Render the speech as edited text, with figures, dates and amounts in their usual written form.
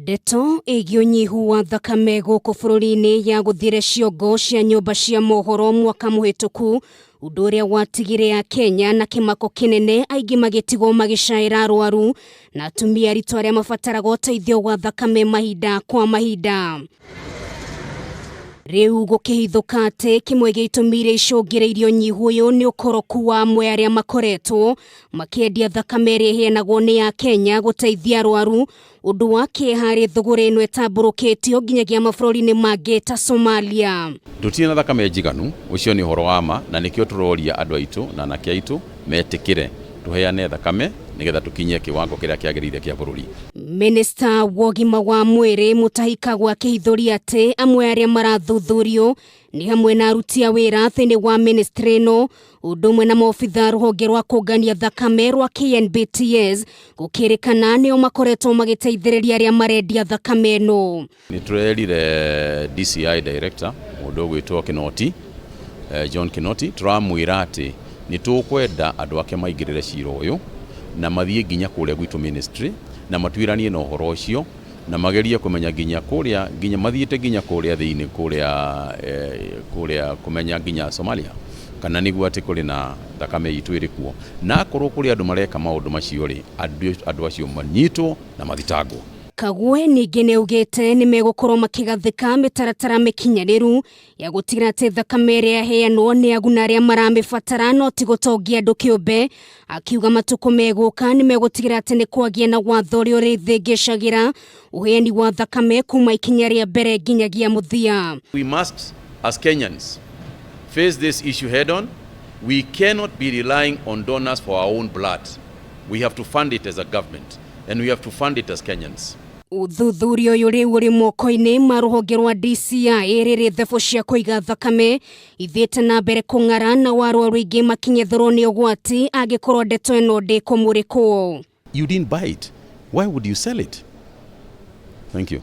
Ndeto ĩgiĩ ũnyihu wa thakame gũkũ bũrũri-inĩ ya gũthire ciongo cia nyũmba cia mohoro mwaka mũhĩtũku, ũndũ ũrĩa watigire Akenya na kĩmako kĩnene, aingĩ magĩtigwo magĩcaĩra arwaru na atumia aritũ arĩa mabataraga ũteithio wa thakame mahinda kwa mahinda. Rĩu gũkĩhithũka atĩ kĩmwe gĩa itũmi iria icũngĩrĩirie ũnyihu ũyũ nĩ ũkoroku wa amwe arĩa makoretwo makĩendia thakame ĩrĩa ĩheanagwo nĩ Akenya gũteithia arwaru, ũndũ wa kĩeha harĩ thũgũrĩ ĩno ĩtambũrũkĩtio nginyagia mabũrũri-inĩ mangĩ ta Somalia. Tũtirĩ na thakame njiganu, ũcio nĩ ũhoro wa ma, na nĩkĩo tũroria andũ aitũ na anake aitũ metĩkĩre tũheane thakame nĩgetha tũkinye kĩwango kĩrĩa kĩagĩrĩire kĩa bũrũri. Minista wa ũgima wa mwĩrĩ Mutahi Kagwe akĩhithũria atĩ amwe arĩa marathuthurio nĩ hamwe na aruti a wĩra thĩinĩ wa ministry ĩno, ũndũ ũmwe na maobitha rũhonge rwa kũngania thakame rwa KNBTS, gũkĩrĩkana nĩo makoretwo magĩteithĩrĩria arĩa marendia thakame ĩno. Nĩ tũrerire DCI director, mũndũ ũgwĩtwo Kinoti, John Kinoti, tũramwĩra atĩ nĩ tũkwenda andũ ake maingĩrĩre cira ũyũ na mathiĩ nginya kũrĩa gwitũ ministry na matuĩranie na ũhoro ũcio na magerie kũmenya nginya kũrĩa, nginya mathiĩte nginya kũrĩa thĩinĩ kũrĩa kũmenya nginya Somalia kana nĩguo atĩ kũrĩ na thakame itũ ĩrĩ kuo, na akorwo kũrĩ andũ mareka maũndũ macio rĩ, andũ acio manyitwo na mathitangwo. Kagwe ningĩ nĩ augĩte nĩ megũkorwo makĩgathĩka mĩtaratara mĩkinyanĩru ya gũtigĩrĩra atĩ thakame ĩrĩa yaheanwo nĩ aguna arĩa maramĩbatara no ti gũtongia andũ kĩũmbe, akiuga matukũ megũka nĩ megũtigĩrĩra atĩ nĩ kwagĩa na watho ũrĩa ũrĩthĩngĩcagĩra ũheani wa thakame kuma ikinya rĩa mbere nginyagia mũthia. We must, as Kenyans, face this issue head on. We cannot be relying on donors for our own blood. We have to fund it as a government and we have to fund it as Kenyans. Ũthuthuria ũyũ rĩu ũrĩ moko-inĩ ma rũhonge rwa DCI, rĩrĩ thebũ cia kũiga thakame ithiĩte na mbere kũng'ara na warwaru aingĩ makinyethũrwo nĩ ũgwati angĩkorwo ndeto ĩno ndĩkũmũrĩkwo. You didn't buy it. Why would you sell it? Thank you.